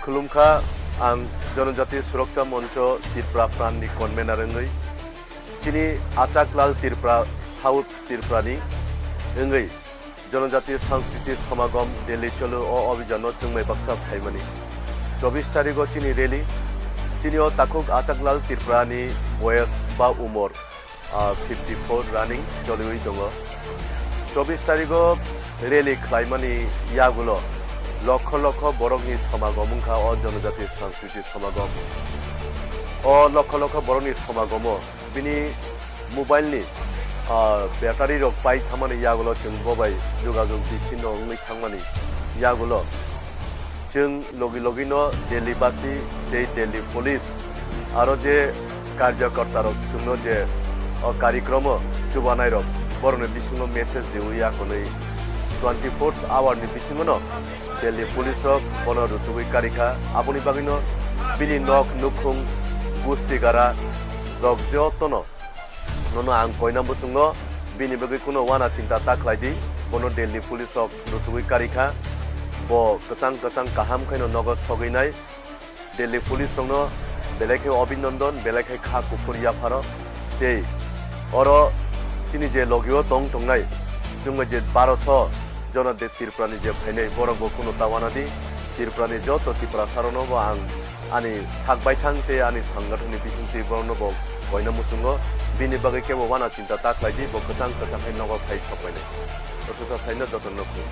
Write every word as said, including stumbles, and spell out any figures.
Khulumkha, ang Jonojati Suroksha Moncho Tripura Pran ni convener wngwi, chini Achaklal Tripura, South Tripura ni wngwi Jonojati Sanskriti Samagom Delhi Cholo o abhijan no chwngmai baksa phaimani. Chobbish tarigo chini rally, chini o takhuk Achaklal Tripura ni boyes ba umor, ah, fifty four running choliwi tongo. Chobbish tarigo rally khlaimani yagulo lokho lokho borokni samagom wngkha o Jonojati Sanskriti Samagom. O lokho lokho borokni samagomo bini mobile ni, ah, battery rok pai thangmani yagulo chwng bo bai jogajog bichinno wngwi thangmani yagulo chwng logi logi no Delhi basi tei Delhi police aro je karjakarta rok chwngno je o karikromo chubanai rok borokni bisingo message riwi ya hwnwi twenty four hour ni bisingo no Delhi police rok bono rutugwi karikha. Aboni bagwino bini nok nukhung gusti gara rok jotono nono ang koina bwswngo bini bagwi kuno wana chinta ta khlai di. Bono Delhi police rok rutugwi karikha. Bo kwchang kwchang kaham khaino nogo sogwi nai. Delhi police rokno belai khe obinondon, belai khe kha kuphur yapharo. Tei oro chini je logio tong tongnai, chwngno je baroso jona de Tripura ni je phainai, borok bo kuno ta wana di. Tripura ni joto Tiprasa rokno bo ang ani sak baithang tei ani sangathon ni bisingtwi borokno bo koina muchungo. Bini bagwi kebo wana chinta ta khlai di, bo kwchang kwchang khe nogo phai sok painai. Bwswsa saino jotono khum.